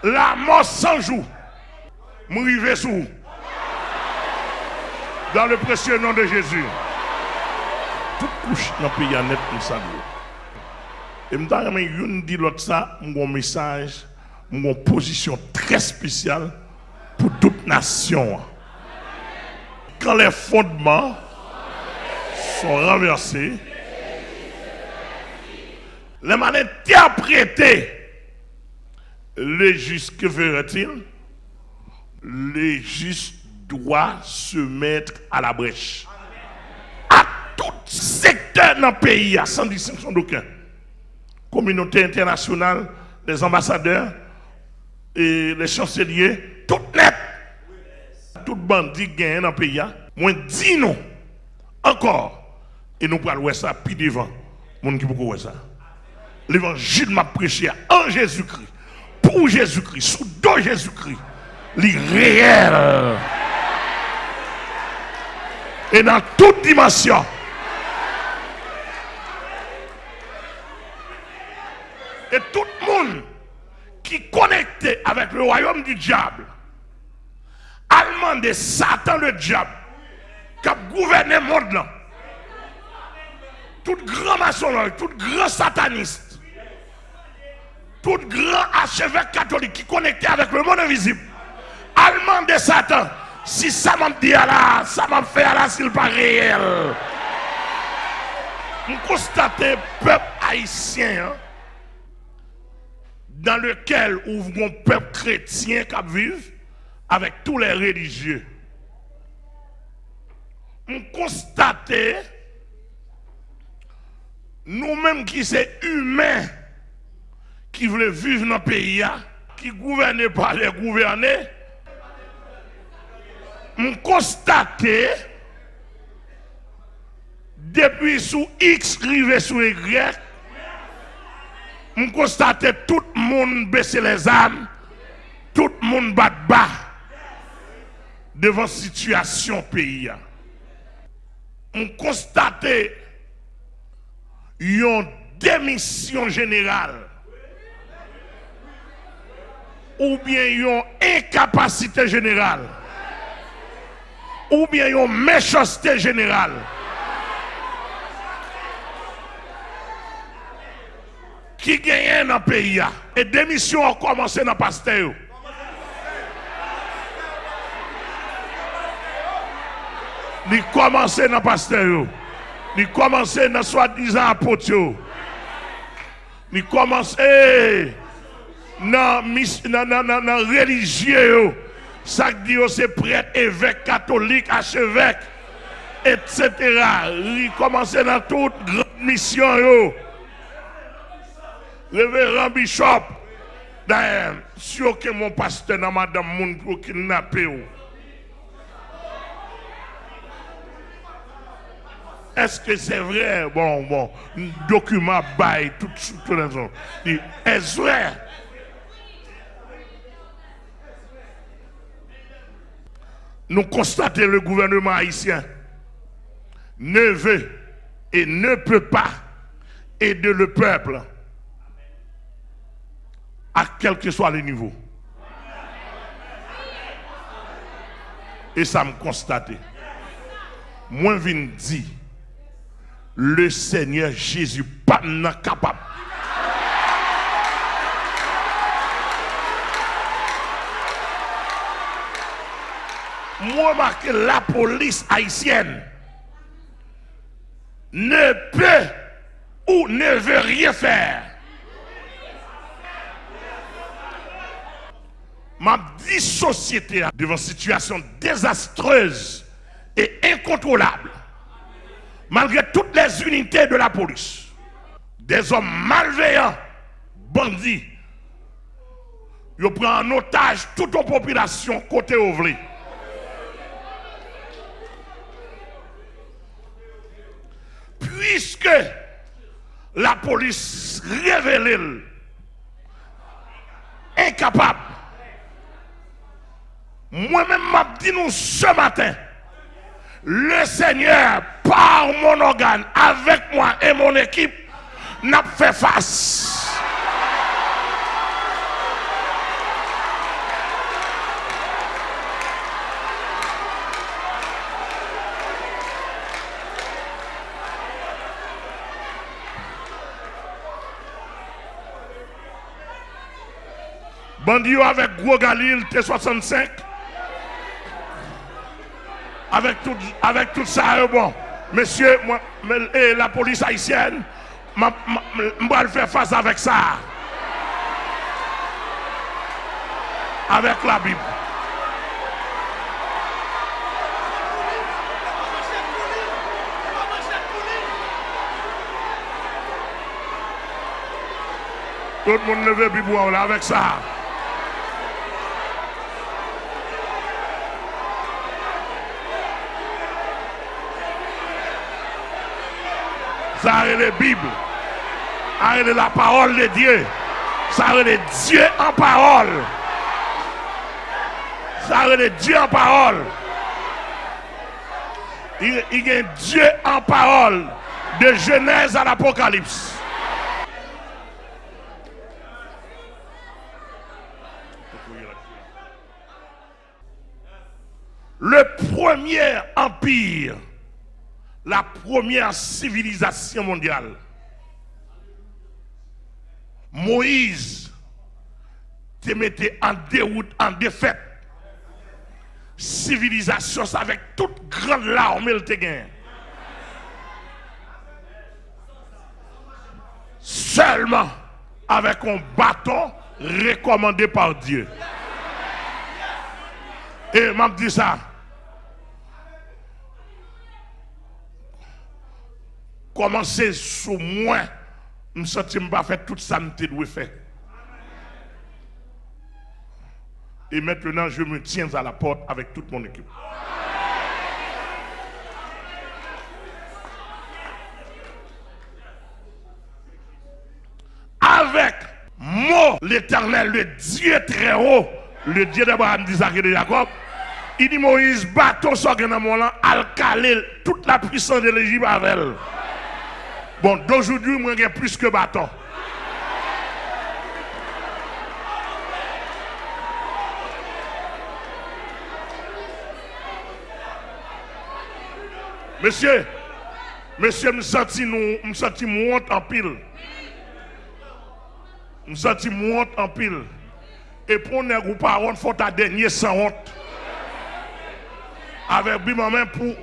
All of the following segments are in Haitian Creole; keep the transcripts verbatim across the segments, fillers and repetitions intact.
Lamò san jou, m rive sou ou. Dans le précieux nom de Jésus. Tout kouch nan peyi a nèt, m salye w. E m ta renmen youn di lòt sa, m gon mesaj, m gon pozisyon trè espesyal pou tout nasyon an. Quand les fondements sont renversés, lè m al entèprete le juste, que ferait-il? Le juste doit se mettre à la brèche. A tout sektè nan peyi a, sans distinction d'aucun. Kominote entènasyonal, les ambassadeurs, e les chanceliers, tout nèt. Tout bandi k genyen nan peyi a, mwen di nou ankò, e nou pral wè sa pi devan, moun ki poko wè sa. Levanjil m ap preche a, an Jezikri, pou Jezikri, sou do Jezikri, li reyèl. E nan tout dimansyon. E tout moun ki konekte avèk le royaume du diable, al mande Satan le diable k ap gouvène mond lan, tout gran masonlòj, tout gran satanis, tout gran achevèk katolik ki konekte avèk le monde invisible, al mande Satan si sa m ap di a la, sa m ap fè a la, si l pa reyèl. M konstate pèp ayisyen an, dans lequel ou gon pèp kretyen k ap viv avec tous les religieux. M konstate nou menm ki se imen ki vle viv nan peyi a, ki gouvène pa lè gouvène, m konstate depi sou X rive sou Y, m konstate tout moun bese lèzam, tout moun bat ba devan sitiyasyon peyi a. M konstate yon demisyon jeneral oubyen yon enkapasite jeneral oubyen yon mechanste jeneral ki genyen nan peyi a. E demisyon an kòmanse nan pastè yo. Li kòmanse nan pastè yo. Li kòmanse nan swadizan apot yo. Li kòmanse nan mis-, nan, nan, nan, nan relijye yo. Sa k di yo se prèt, evèk, katolik, achevèk, etsetera. Li kòmanse nan tout gran misyon yo. Reveran, bishop. Dayè, si yo kenbe yon pastè nan madanm moun pou yo kidnape w, èske se vre? Bon, bon, dokiman ap bay tout sou telefòn. Li, èske vre? Nou konstate le gouvernement haïtien ne veut et ne peut pas aider le peuple à quel que soit le niveau. E sa m konstate. Mwen vin di, Lesenyè Jezi pa m nan kapab. M remake lapolis ayisyèn ne peut ou ne veut rien faire. M ap di sosyete a devan sitiyasyon dezastrez e enkontwolab, malgre toutes les unités de la police, des hommes malveillants, bandi, yo pran an otaj tout yon popilasyon kote yo vle. Puiske lapolis revele l enkapab, mwen menm m ap di nou ce matin, le Seigneur, par mon organe, avec moi et mon équipe, n ap fè fas. Bandi yo avèk gwo galil T swasannsenk, avèk tout, avèk tout sa yo, bon, mesye, mwen, men, e, lapolis ayisyèn, m ap, m, m, m pral fè fas avèk sa a. Avèk Labib. Tout moun leve pi bwa w la avèk sa. Sa rele Bib. Sa rele la parole de Dieu. Sa rele Dye an pawòl. Sa rele Dye an pawòl. Li, li gen Dye an pawòl. De Jenèz a Lapokalips. Le premier empire, la première civilisation mondiale. Moyiz te mete an dewout, an defèt, sivilizasyon sa avèk tout gran lame l te genyen. Sèlman avèk yon baton rekòmande pa Dye. E m ap di sa, kòmanse sou mwen, m santi m pa fè tout sa m te dwe fè. Et maintenant, je me tiens à la porte avec toute mon équipe. Avec mo Letènèl, le Dye trè wo, le Dye d'Abraham, d'Isak e de Jakòb, li di Moyiz, baton sa w gen nan men w lan, al kale tout lapwisans de Lejip avè l. Bon, d'aujourd'hui, mwen gen plis ke baton. Mesye, mesye, m santi nou, m santi m wont anpil. M santi m wont anpil. E pou yon nèg ou pa wont, fò w ta dènye sanwont. Avèk Bib an men pou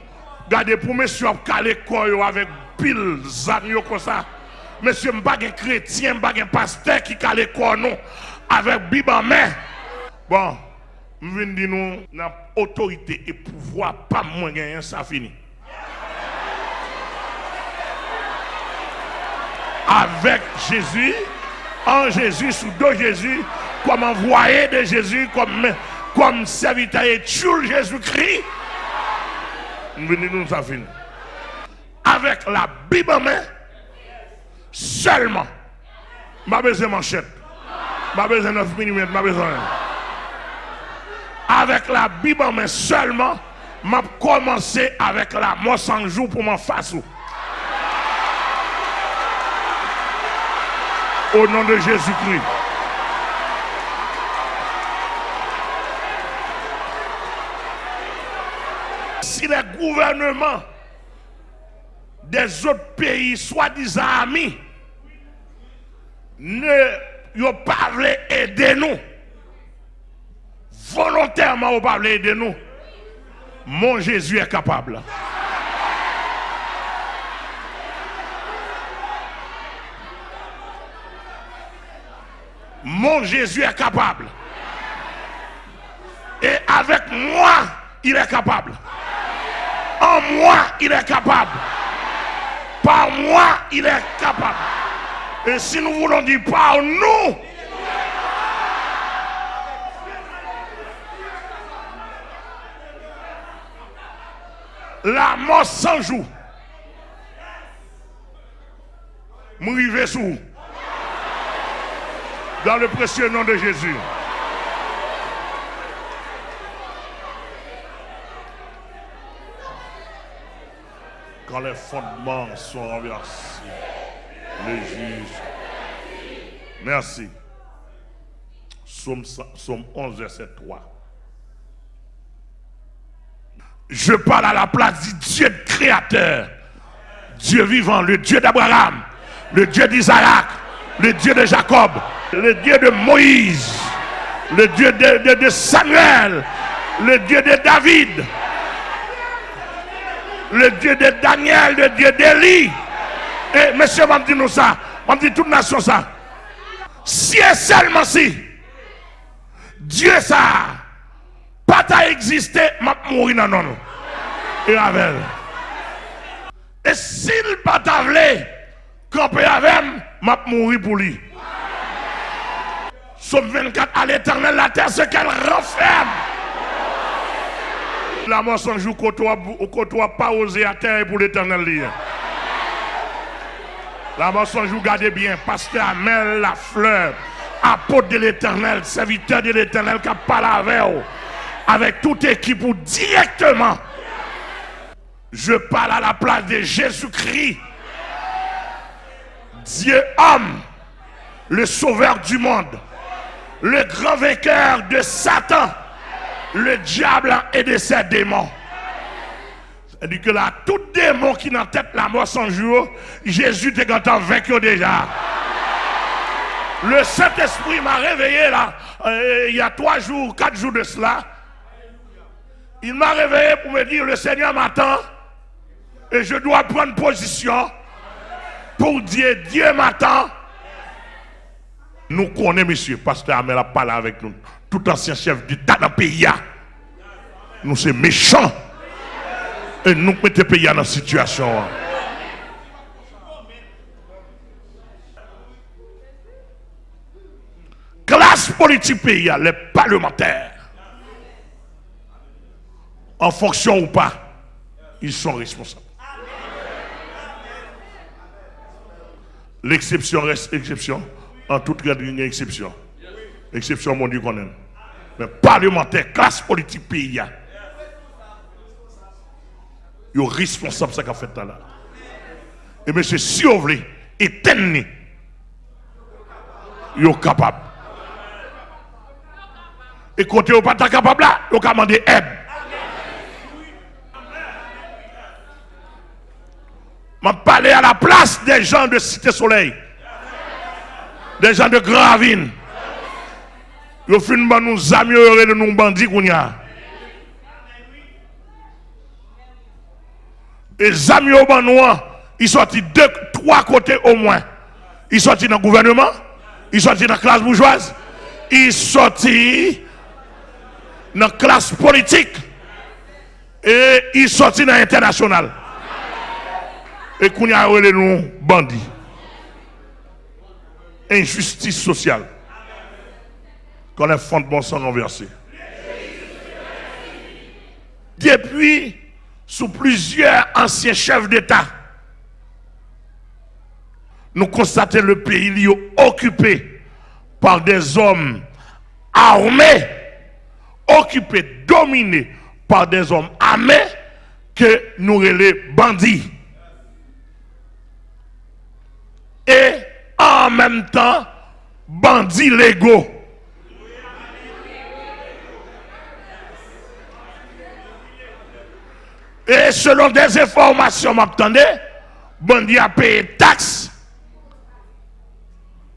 gade pou mesye yo ap kale kò yo avèk pil zam yo konsa. Mesye, m pa gen kretyen, m pa gen pastè ki kale kò nou avèk Bib an men. Bon, m vin di nou, nan otorite e pouvwa pa m mwen genyen, sa fini. Avèk Jezi, an Jezi, sou do Jezi, kòm anvwaye de Jezi, kòm, kòm sèvitè e tchoul Jezikri, m vin di nou sa fini. Avèk Labib an men, sèlman. M pa bezwen manchèt. M pa bezwen nèf milimèt, m pa bezwen anyen. Avèk Labib an men sèlman, m ap kòmanse avèk Lanmò san jou pou m anfas ou. Au nom de Jésus-Christ. Si les gouvernements des autres pays, swadizan ami, ne, yo pa vle ede nou, volontèman yo pa vle ede nou, mon Jésus est capable. Mon Jésus est capable. Et avec moi, il est capable. En moi, il est capable. Par moi, il est capable. Et si nous voulons dire par nous, la mort cent jours. M rive sou ou. Dans le précieux nom de Jésus. Quand les fondements sont renversés, le juge. Merci. Psaume cent, Psaume onze, verset trois. Je parle à la place du Dieu créateur, Dieu vivant, le Dieu d'Abraham, le Dieu d'Isaac, le Dieu de Jacob, le Dieu de Moïse. Le Dieu de, de, de Samuel, le Dieu de David, le Dieu de Daniel, le Dieu d'Élie. E mesye, m ap di nou sa, m ap di tout nasyon sa. Si e sèlman si Dye sa a pa ta egziste, m ap mouri nan non l e avè l. E si l pa ta vle kanpe avè m, m ap mouri pou li. Sòm vennkat, à l'Éternel la terre, ce qu'elle renferme. Lanmò san jou, kote w ap, kote w ap pa woze atè, e pou Letènèl li ye. Lanmò san jou, gade byen, pastè Amel Lafleur, apot de Letènèl, sèvitè de Letènèl k ap pale avè w, avèk tout ekip ou dirèkteman. Je parle à la place de Jésus-Christ, Dieu homme, le sauveur du monde, le grand vainqueur de Satan, le diable et de ses démons. Sètadi ke la, tout demon ki nan tèt Lanmò san jou yo, Jezi te gentan venk yo deja. Le Saint-Esprit m'a réveillé là, euh, il y a trois jours, quatre jours de cela. Il m'a réveillé pour me dire, le Seigneur m'attend et je dois prendre position pour dire, Dieu m'attend. Nou konnen, mesye, pastè Amel ap pale avèk nou. Tout ansyen chèf deta nan peyi a. Nou se mechan. E nou k mete peyi a nan sitiyasyon an. Klas politik peyi a, les parlementaires, en fonction ou pas, ils sont responsables. L'exception reste exception. An tout rèd, gen eksepsyon. Eksepsyon, Bondye konnen l. Men palemantè, klas politik peyi a, yo responsab sa k ap fèt la la. E mesye, si yo vle etenn li, yo kapab. E kote yo pa ta kapab la, yo ka mande èd. M ap pale à la place des gens de Cité Soleil, des gens de Grand Ravine. Yo fin ban nou zam yo, yo rele nou bandi kounye a. E zam yo ban nou an, li sòti de, twa kote omwen. Li sòti nan gouvèneman, li sòti nan klas boujwaz, li sòti nan klas politik, e li sòti nan entènasyonal. E kounye a, yo rele nou bandi. Enjistis sosyal. Quand les fondements sont renversés. Depi sou plizyè ansyen chèf deta, nou konstate le peyi li yo okipe pa dèzòm ame, okipe, domine pa dèzòm ame ke nou rele bandi. E an menm tan, bandi lego. E selon dèzenfòmasyon m ap tande, bandi a peye taks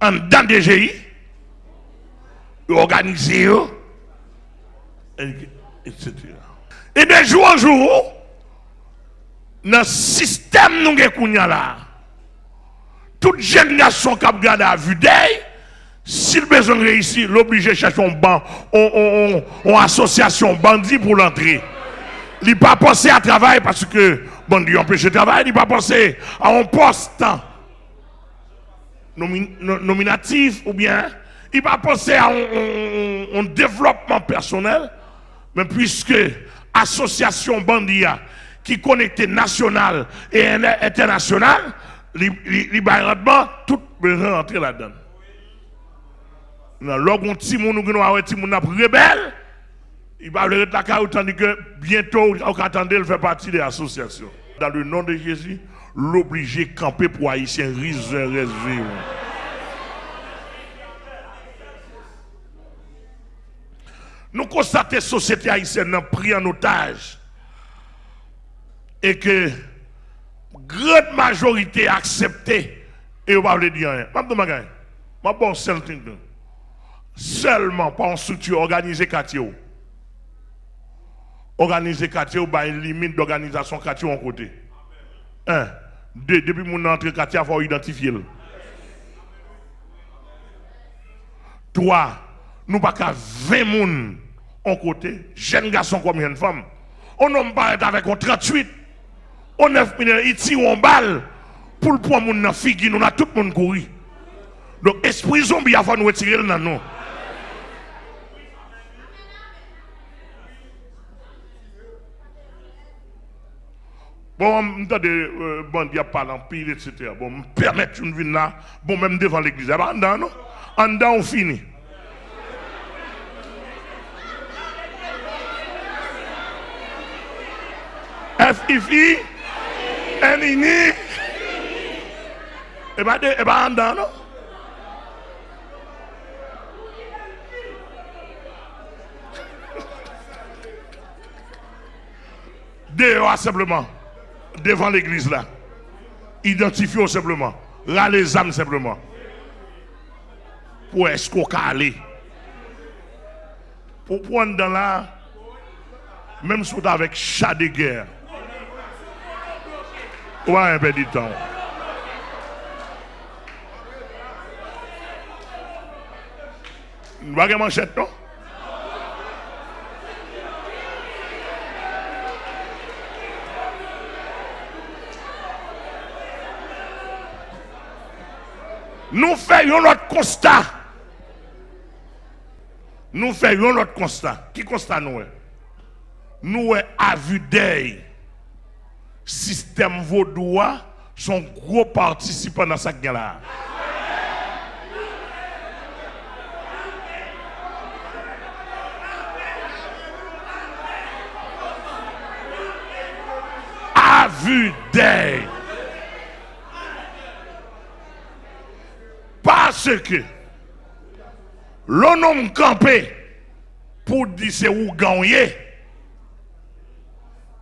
anndan D G I, yo òganize yo, etsetera. E de jou an jou, nan sistèm nou gen kounye a la a, tout jèn gason k ap gade a vide, si l bezwen reyisi, l oblije chèche yon ban, yon, yon, yon, yon asosyasyon bandi pou l antre. Li pa panse a travay paske bandi yo anpeche travay, li pa panse a yon pòs nomi-, no-, nominatif oubyen li pa panse a yon, yon, yon, yon devlòpman pèsonèl, men piske asosyasyon bandi a ki konekte nasyonal e en-, entènasyonal, li, li, li bay randman, tout bezwen rantre ladan l. Nan lè w gen yon timoun, ou gen dwa wè timoun nan ap rebèl, li pa vle ret lakay ou, tandike byento ou ka tande l fè pati de asosyasyon. Dans le nom de Jésus, l oblije kanpe pou Ayisyen rizè rès viv. Nou konstate sosyete ayisyèn nan pri an otaj e ke grann majorite aksepte e yo pa vle di anyen. M ap di yon bagay. M ap ba w sèl ting tou. sèlman pa yon estrikti, òganize katye w. Òganize katye w, bay limit dòganizasyon katye w yon kote. En. De, depi moun nan antre katye a, fò w idantifye l. Twa, nou pa ka ven moun yon kote, jèn gason kòm jèn fanm. Yon nonm parèt avèk yon tranntuit, yon nèf milimèt, li tire yon bal pou l pran moun nan figi nou, n a tout moun kouri. Donk, espri zonbi a, fò nou retire l nan nou. Bon, m tande, euh, bandi ap pale anpil, etsetera. Bon, m pèmèt youn vin la, bon, menm devan legliz la, pa anndan, non. Anndan, ou fini. F I F I, N I N I. E pa de, e pa anndan, non. Deyò a senpleman, devan legliz la. Idantifye w senpleman. Rale zam senpleman. Pou wè èske w ka ale. Pou, pou anndan la, menm si w t avèk cha de gè, ou pa gen pèdi tan w. Nou pa gen manchèt, non? Nou fè yon lòt konsta. Nou fè yon lòt konsta. Ki konsta nou wè? Nou wè avidèy sistèm vodou a se yon gwo patisipan nan sa k gen la a. Avidèy. Paske lè yon nonm kanpe pou di se ougan w ye,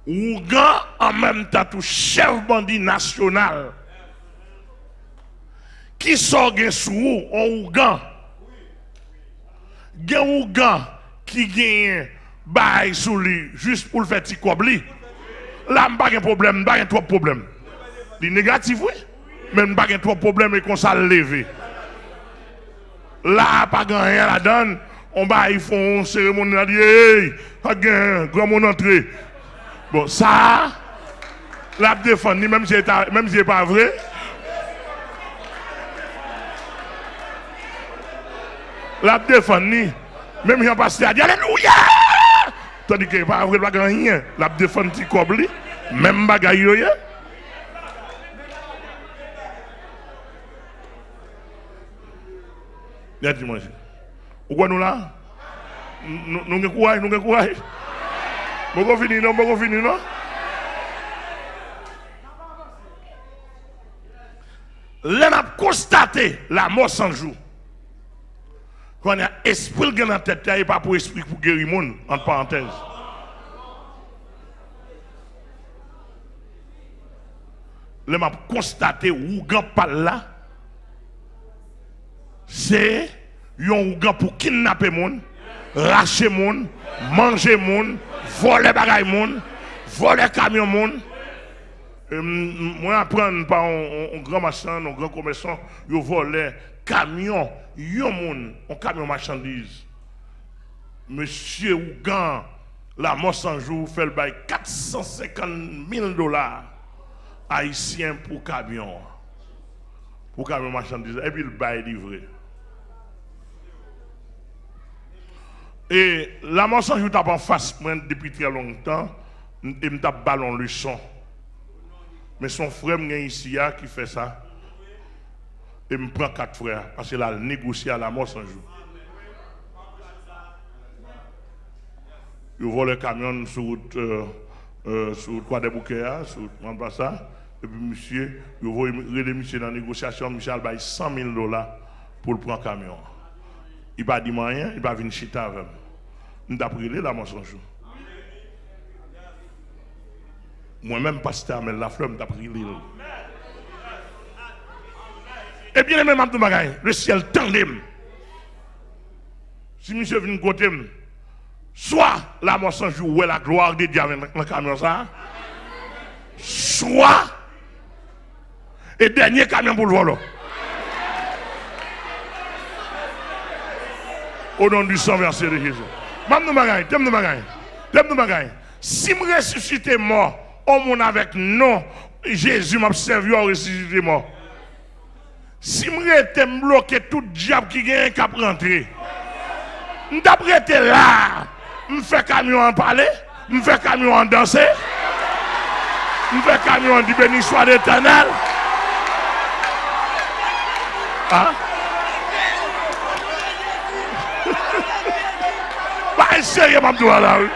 ougan an menm tan tou chèf bandi nasyonal. Kisa w gen sou ou, yon ougan? Gen ougan ki genyen bagay sou li jis pou l fè ti kòb li. La, m pa gen pwoblèm, m pa gen twòp pwoblèm. Li negatif, wi. Men m pa gen twòp pwoblèm, e konsa l leve. La a pa gen anyen ladan l. On bagay, fè yon seremoni la, di, ey, pa gen granmoun antre. Bon, sa a, l ap defann li, menm si e ta, menm si e pa vre. L ap defann li. Menm jan pastè a di, alelouya! Tandike e pa vre, l pa gen anyen. L ap defann ti kòb li. Menm bagay yo ye. Nèt di manje. Ou kwè nou la? Nou, nou gen kouraj, nou gen kouraj. Poko fini non, poko fini non. Lè n ap konstate lanmò san jou, kounye a, espri l gen nan tèt li a, e pa pou espri pou geri moun, ant parantèz. Lè m ap konstate ougan pa l la, se yon ougan pou kidnape moun, rache moun, manje moun, vòlè bagay moun, vòlè kamyon moun. E m, m, mwen aprann pa yon, yon, yon gran machann, yon gran komèsan, yo vòlè kamyon yon moun, yon kamyon machandiz. Mesye ougan Lanmò San Jou fè l bay kat san senkant mil dola ayisyen pou kamyon an. Pou kamyon machandiz la, epi l bay livre. E Lanmò San Jou t ap anfas mwen depi trè longtan, m, e m t ap ba l yon leson. Men se yon frè m gen isi a ki fè sa. E m pran kat frè a, paske l al negosye a Lanmò San Jou. Yo vòlè kamyon sou wout, euh, euh, sou wout Kwadèboukè a, sou wout Mòn Plas la. Epi misye, yo voye, rele misye nan negosyasyon, misye al bay san mil dola pou l pran kamyon an. Li pa di m anyen, li pa vin chita avè m. M t ap rele Lanmò San Jou. Mwen menm, pastè Amel Lafleur, m t ap rele l. E byeneme, m ap di w bagay, lesyèl tande m. Si misye vin kote m, swa Lamò San Jou wè la glwa de Dye avèk nan kamyon sa a, swa e dènye kamyon pou l vòlò. O non di san vèse de Jezi. M ap di w bagay, tèm di w bagay, tèm di w bagay. Si m resisite mò, on moun avèk non Jezi m ap sèvi a w resisite mò. Si m rete, m bloke tout dyab ki genyen k ap rantre. M t ap rete la a. M fè kamyon an pale. M fè kamyon an danse. M fè kamyon an di, Béni soit l'Éternel. Ah. Bagay serye m ap di w la, wi.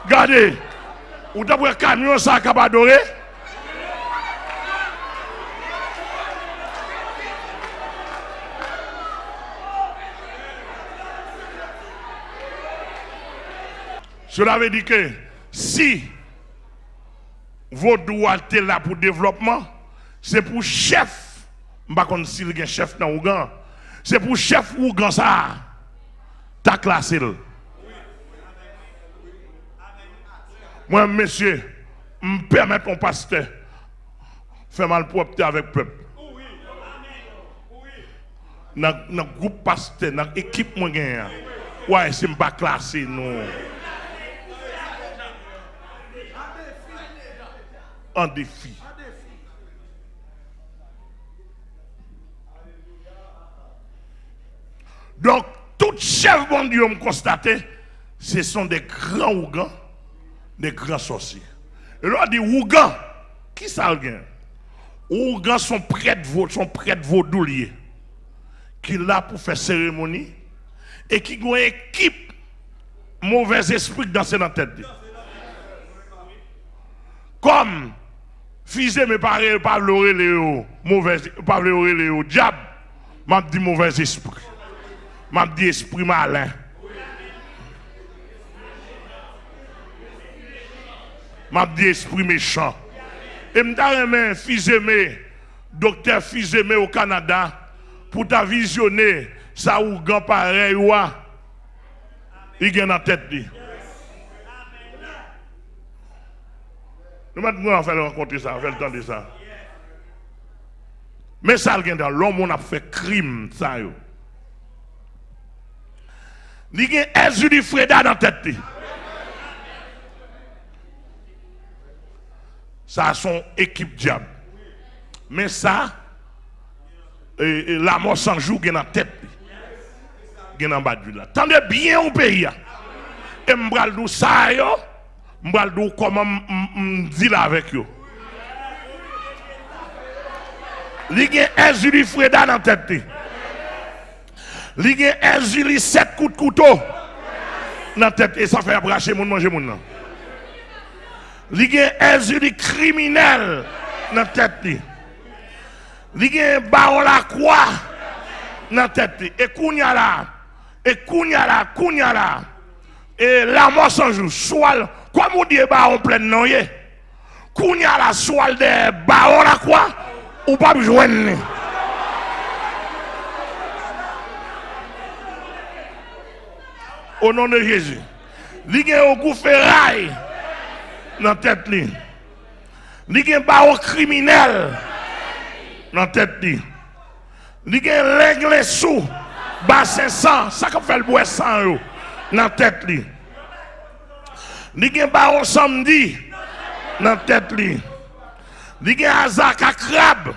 Gade, ou t ap wè kamyon sa k ap adore. Cela veut dire que si Vodou a te la pou devlòpman, se pou chèf, m pa konn si l gen chèf nan ougan, se pou chèf ougan sa a ta klase l. Mwen, mesye, m pèmèt yon pastè fè malpwòpte avèk pèp. Nan, nan gwoup pastè, nan ekip mwen genyen an, w a wè si m pa klase nou an defi. Donk, tout chèf Bondye yo m konstate, ce sont des grands ougans, des grands sorciers. E lè w di ougan, ki sa l gen? Ougan se yon prèt vo-, se yon prèt vodou l ye, ki la pou fè seremoni, e ki gen yon ekip movèzespri k danse nan tèt li. Kòm Fizeme pa re-, pa vle w rele yo movèz, pa vle w rele yo dyab, m ap di movèzespri. M ap di espri malen. M ap di espri mechan. E m ta renmen Fizeme, doktè Fizeme o Kanada, pou ta vizyone sa ougan parèy ou a li gen nan tèt li. Nou mèt mwen fè l rankontre sa, fè l tande sa. Men sa l gen dan lè yon moun ap fè krim sa yo. Li gen Èzili Freda nan tèt li. Sa se yon ekip dyab. Men sa, e, e, Lamò San Jou gen nan tèt li. Gen nan badjil la. Tande byen ou peyi a. E m pral di w sa yo, m pral di w kòman m, m, m deal avèk yo. Li gen Èzili Freda nan tèt li. Li gen Èzili sèt kout kouto nan tèt li. E sa fè y ap rache moun, manje moun nan. Li gen Èzili kriminèl nan tèt li. Li gen Bawon Lakwa nan tèt li. E kounye a la, e kounye a la, kounye a la, e Lamò San Jou, swa l, kòm ou di e Bawon Plèn nan w ye, kounye a la, swa l dèyè Bawon Lakwa, ou p ap jwenn li. O non de Jezi. Li gen Ogou Feray nan tèt li. Li gen Bawon Kriminèl nan tèt li. Li gen Lenglensou, Basen San, sa k ap fè l bwè san yo, nan tèt li. Li gen Bawon Sanmdi nan tèt li. Li gen Azaka Krab.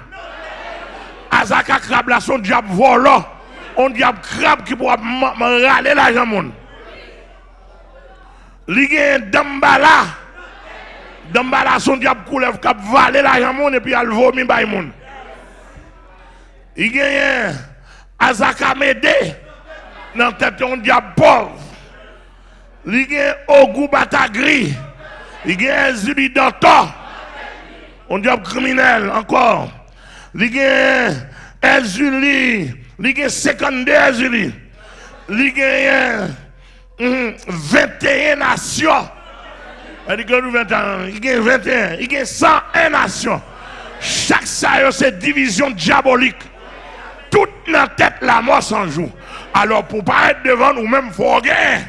Azaka Krab la se yon dyab vòlò, yon dyab krab ki pou ap ma-, ma-, rale lajan moun. Li gen Danmbala. Danmbala se yon dyab koulèv k ap vale lajan moun epi al vomi bay moun. Li genyen Azaka Mede nan tèt yon dyab pòv. Li gen Ogou Batagri. Li gen Èzili Dantò, yon dyab kriminèl ankò. Li gen Èzili, li gen senkannde Èzili. Li genyen, mhm, venteyen nasyon. Sa di ke nou venteyen, li gen venteyen, li gen san en nasyon. Chak sa yo se divizyon dyabolik. Tout nan tèt Lanmò San Jou. Alò, pou parèt devan nou menm, fò w genyen.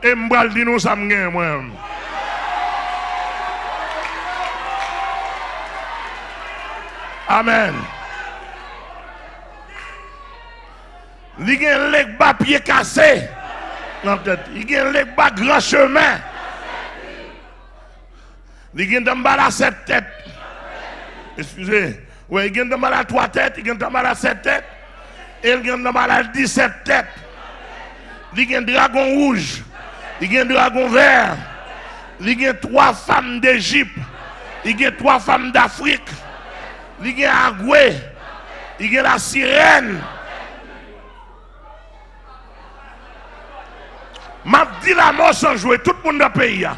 E m pral di nou sa m genyen mwen menm. Amèn. Li gen legba pye kase nan tèt. Li gen legba gran chemen. Li gen tanbala sèt tèt. Eskize. Wè, li gen tanbala twa tèt, li gen tanbala sèt tèt, e li gen tanbala disèt tèt. Li gen dragon wouj, li gen dragon vè, li gen twa fanm Dejip, li gen twa fanm Dafrik, li gen agwe, li gen lasirèn. M ap di Lanmò San Jou, tout moun nan peyi a.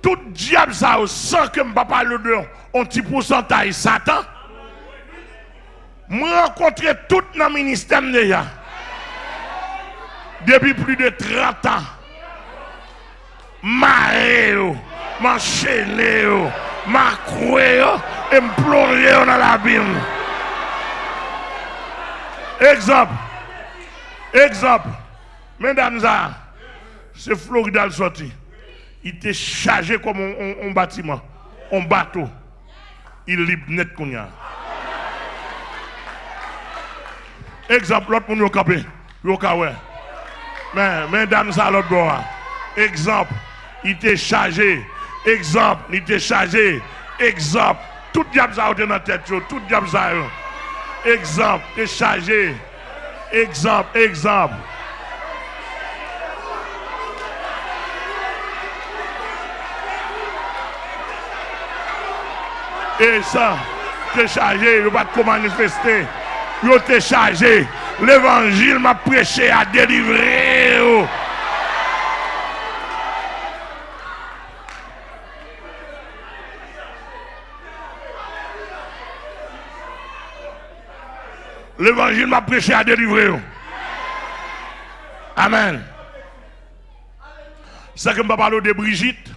Tout dyab sa yo, san ke m pa pale de yon ti pousantaj Satan, mwen rankontre tout nan ministè m deja. Depi plis de trant an. Mare yo, m anchene yo, m akwe yo, e m plonje yo nan labim. Egzanp, egzanp, men dam sa a, se Florid al sòti. Li te chaje kòm on, on, on batiman, on bato. Li lib nèt kounye a. Egzanp, lòt moun yo kanpe, pou yo ka wè. Men, men dam sa lòt bò a. Egzanp, li te chaje. Egzanp, li te chaje. Egzanp, tout dyab sa yo te nan tèt yo, tout dyab sa yo. Egzanp, te chaje. Egzanp, egzanp. E sa te chaje, yo pa t ko manifeste. Yo te chaje. Levanjil m ap preche a delivre yo. Levanjil m ap preche a delivre yo. Amèn. Sa ke m pa pale w de Brijit,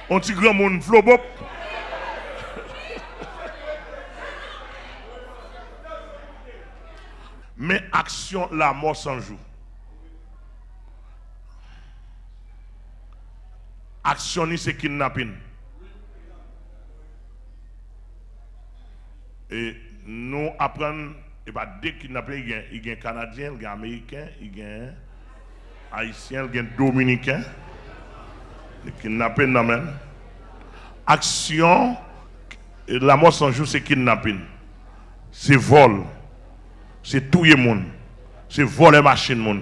yon ti granmoun flobop. Men aksyon Lanmò San Jou. Aksyon ni se kidnapin. E nou aprann, e pa de kidnapin, li gen, li gen Kanadyen, li gen Ameriken, li gen Ayisyen, li gen Dominiken. Li kidnape nan men. Aksyon Lanmò San Jou se kidnapin. Se vòl. Se touye moun. Se vòlè machin moun.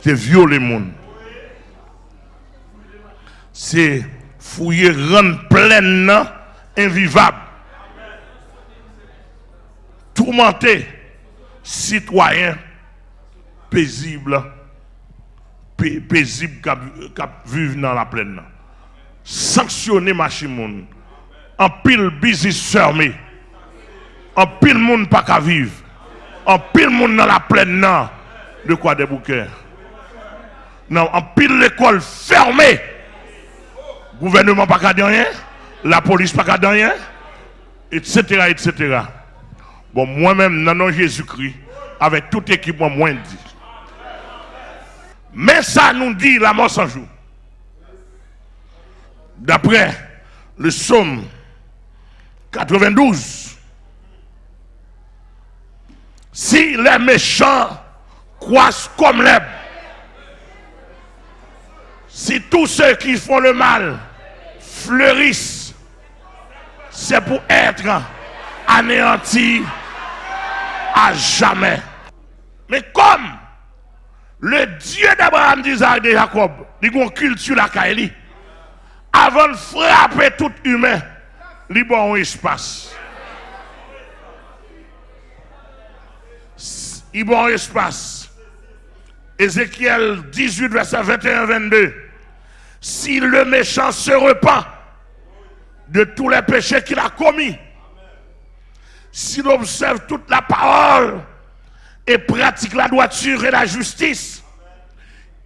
Se vyole moun. Se fouye rann plèn nan envivab. Toumante sitwayen pezib, pe-, pezib k ap, k ap viv nan laplèn nan. Sanksyone machin moun. Anpil biznis fèmen. Anpil moun pa ka viv. Anpil moun nan laplèn nan de Kwadèboukè. Nan anpil lekòl fèmen. Gouvèneman pa ka di anyen. Lapolis pa ka di anyen. Etsetera, etsetera. Bon, mwen menm, nan non Jezikri, avèk tout ekip mwen, mwen di. Men sa nou di Lanmò San Jou. Daprè le psaume quatre-vingt-douze, si les méchants croissent comme l'herbe, si tous ceux qui font le mal fleurissent, c'est pour être anéantis à jamais. Men kòm le Dieu d'Abraham, d'Isaac, de Jacob, li gen yon kilti lakay li. Avan l frape tout imen, li ba w yon espas. Li ba w yon espas. Ézéchiel dix-huit, verset vingt et un, vingt-deux. Si le méchant se repent, de tous les péchés qu'il a commis. S'il observe toute la parole et pratique la droiture et la justice,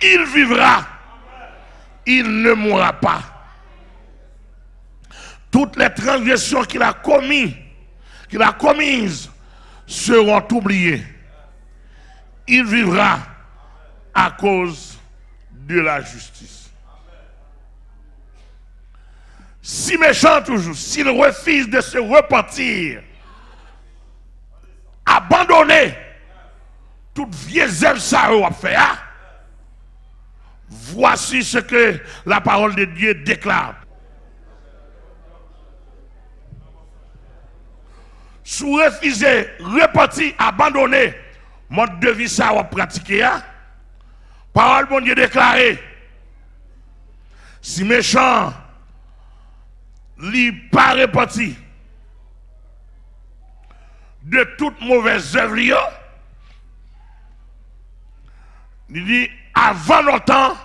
il vivra, il ne mourra pas. Toutes les transgressions qu'il a commis, qu'il a commises seront oubliées. Il vivra à cause de la justice. Si méchant toujours, s'il refuse de se repentir, abandonner tout vye zèv sa yo w ap fè a, voici ce que la parole de Dieu déclare. Si w refize repanti, abandone mòd de vi sa w ap pratike a, pawòl Bondye deklare, si mechan li pa repanti de tout movèz zèv li yo, li di, avan lontan,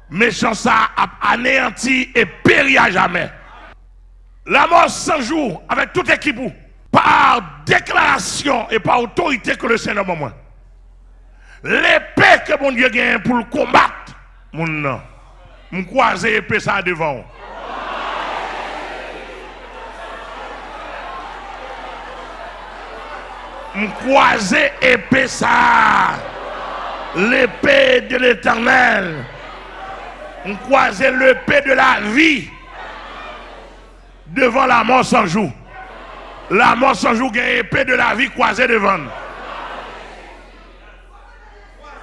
mechan sa a ap aneyanti e peri a jamè. Lamò san jou avèk tout ekip ou, pa deklarasyon e pa otorite ke le Senyè ban mwen. Lepe ke Bondye genyen pou l konbat moun nan. M kwaze epe sa a devan w. M kwaze epe sa a. L'épée de l'Éternel. M kwaze lepe de lavi devan lamò san jou. Lamò san jou gen epe de lavi kwaze devan l.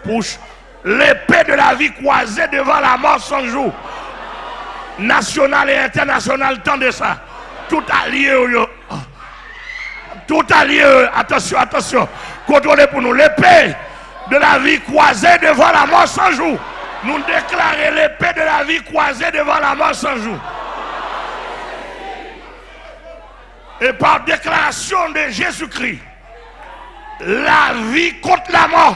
Pou ch-, lepe de lavi kwaze devan lamò san jou. Nasyonal e entènasyonal, tande sa. Tout alye yo, yo. Tout alye yo, atansyon, atansyon. Kontwole pou nou. Lepe de lavi kwaze devan lamò san jou. Nou deklare lepe de lavi kwaze devan lamò san jou. E pa deklarasyon de Jezikri, lavi kont lamò.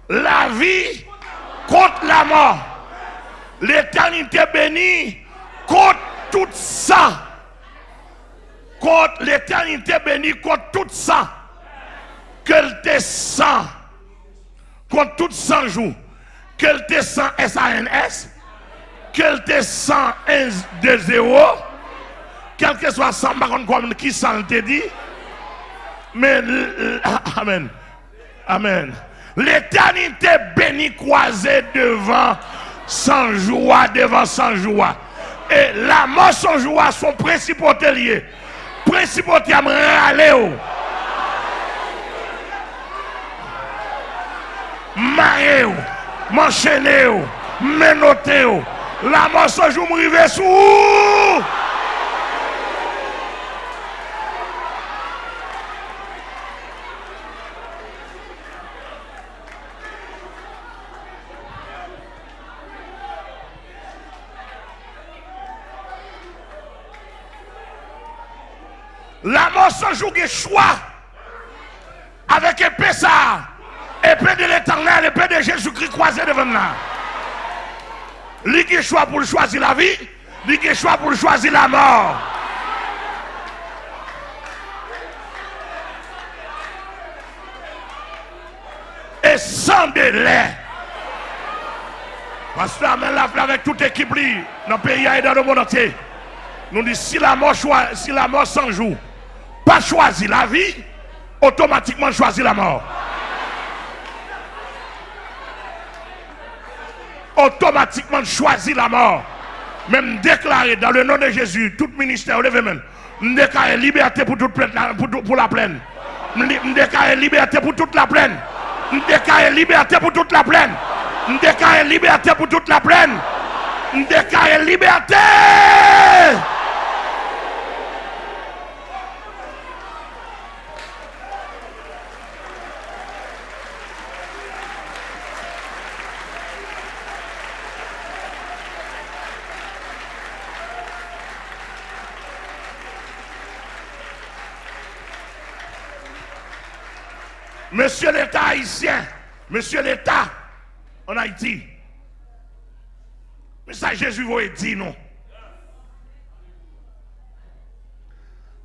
Lavi kont lamò. Letènite beni kont tout san. Kont, letènite beni kont tout san. Ke l te san. Kont tout san jou. Ke l te san S A N S, ke l te san en de zewo, kèlkeswa san, m pa konn kòman, ki san l te di, men, l-, l-, amèn, amèn. Letènite beni kwaze devan san jou a, devan san jou a. E lamò san jou a, se yon prensipalite li ye. Prensipalite a, m rale w. M mare w. M anchene w. M menote w. Lamò san jou, m rive sou ou. Lamò san jou gen chwa avèk epe sa a. Epe de Letènèl, epe de Jezikri kwaze devan l la. Li gen chwa pou l chwazi lavi, li gen chwa pou l chwazi lamò. E san delè. Pastè Amèl Laflè avèk tout ekip li nan peyi a e dan lemonn antye. Nou di, si lamò chwa-, si lamò san jou pa chwazi lavi, otomatikman l chwazi lamò. Otomatikman l chwazi lamò. Men m deklare, dans le nom de Jésus, tout ministè yo, leve men n. M deklare libète pou tout plèn la, pou tout, pou laplèn. M li-, m deklare libète pou tout laplèn. M deklare libète pou tout laplèn. M deklare libète pou tout laplèn. M deklare libète. Mesye Leta ayisyen, mesye Leta ann Ayiti, Men sa Jezi voye di nou.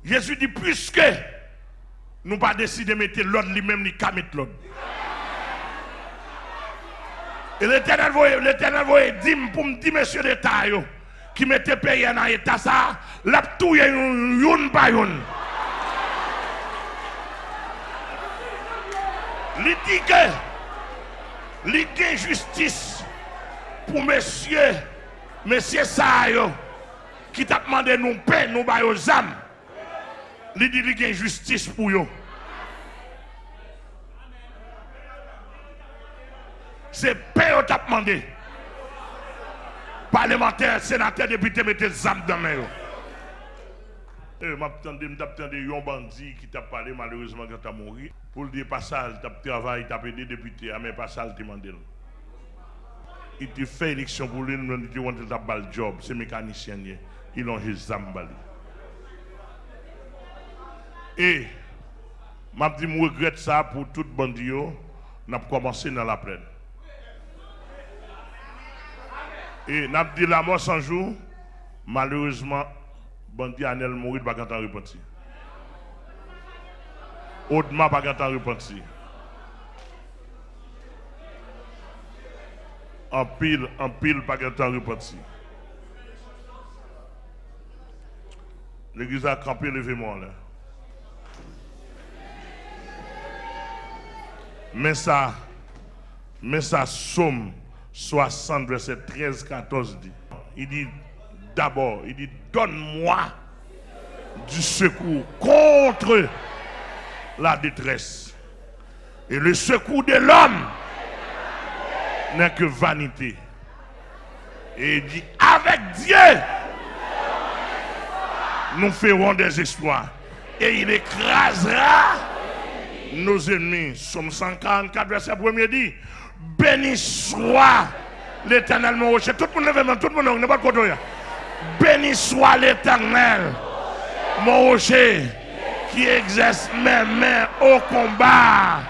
Jezi di, piske nou pa deside mete lòd, li menm li ka met lòd. E Letènèl voye, Letènèl voye di m pou m di mesye deta yo ki mete peyi a nan eta sa a, l ap touye youn, youn pa youn. Li di ke li gen jistis pou mesye, mesye sa a yo ki t ap mande nou pen, nou ba yo zam. Li di li gen jistis pou yo. Se pen yo t ap mande. Palemantè, senatè, depite mete zam nan men yo. E, m ap tande, m t ap tande yon bandi ki t ap pale, malerezman, gentan mouri. Pou l di e pa sa l t ap travay, t ap ede depite a, men e pa sa l te mande l. Li te fè eleksyon pou li, li te wont li t ap ba l djòb, se mekanisyen l ye. Li lonje zam ba li. E m ap di m regrèt sa pou tout bandi yo, n ap kòmanse nan Laplèn. E n ap di Lamò San Jou, malerezman, bandi Anèl mouri, li pa gentan repanti. Odma pa gentan repanti. Anpil, anpil pa gentan repanti. Legliz la kanpe, leve men w anlè. Men sa, men sa Sòm swasant, vèsè trèz, katòz di. Il dit d'abord, il dit, donne-moi du secours contre la détresse. Et le secours de l'homme n'est que vanité. Et il dit, avec Dieu, nous ferons des exploits. Et il écrasera nos ennemis. Sòm san karannkat, vèsè premye di, béni soit l'Éternel, mon rocher. Tout moun leve men, tout moun, nenpòt kote w ye. Béni soit l'Éternel, mon rocher, qui exerce mes mains au combat.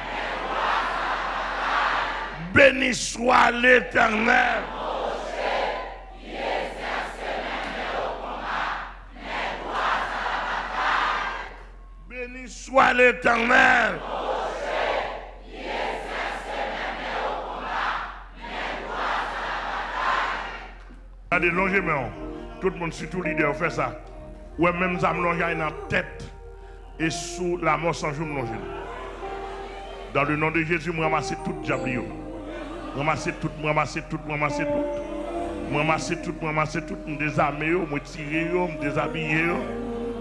Béni soit l'Éternel. Béni soit l'Éternel. Gade, lonje men w. Tout moun, sitou lidè yo, fè sa. Ou wè menm zam lonje a nan tèt e sou Lamò San Jou m lonje l. Dans le nom de Jésus, m ranmase tout dyab li yo. M ranmase tout, m ranmase tout, m ranmase tout. M ranmase tout, m ranmase tout. M dezame yo, m retire yo, m dezabiye yo.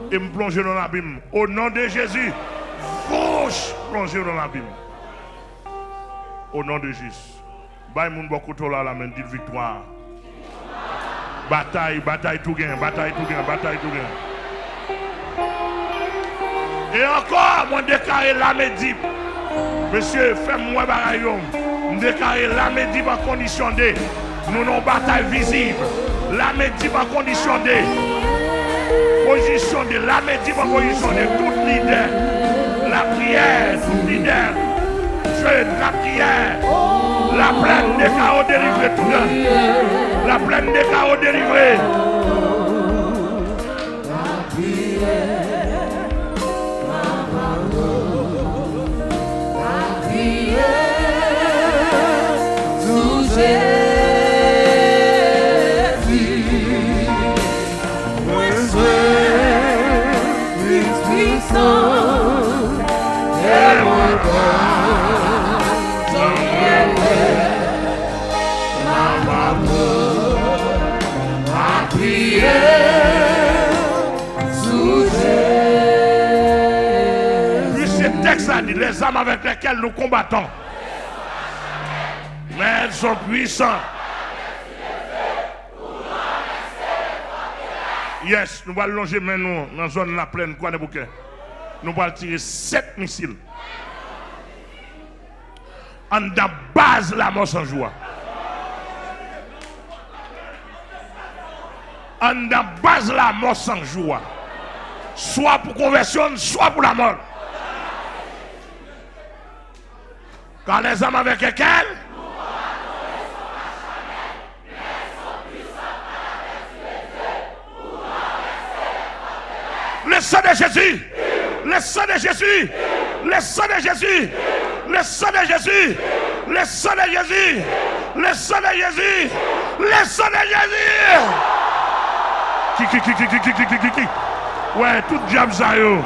E m plonje nan labim. Au nom de Jésus, vouch, plonje nan labim. Au nom de Jésus. Bay moun bò kote w la lamen, di l viktwa. Batay, batay tou gen, batay tou gen, batay tou gen. E ankò, mwen deklare lame Dib. Mesye, fè m wè bagay yo. M deklare lame Dib an kondisyon de. Nou nan yon batay vizib. Lame Dib an kondisyon de. Pozisyon de. Lame Dib an pozisyon de. Tout lidè. Lapriyè. Tout lidè. Je, lapriyè. Laplèn de Kawo delivre tout. Laplèn de Kawo delivre. Puiske tèks la di, les armes avec lesquelles nous combattons, mais elles sont puissantes. Yes, nou pral lonje men nou nan zòn Laplèn, Kwadèboukè. Nou pral tire sèt misil. Anndan baz Lamò San Jou a. Anndan baz Lamò San Jou a. Swa pou konvèsyon n, swa pou lamò n. Car les armes avec lesquelles? Non, non, non, elles sont pas charnelles, mais elles sont puissantes. Sang de Jésus! Le sang de Jésus! Le sang de Jésus! Le sang de Jésus! Le sang de Jésus! Le sang de Jésus! Le sang de Jésus! Ki, ki, ki, ki, ki, ki, ki, ki, ki, ki. Wè, tout dyab sa yo.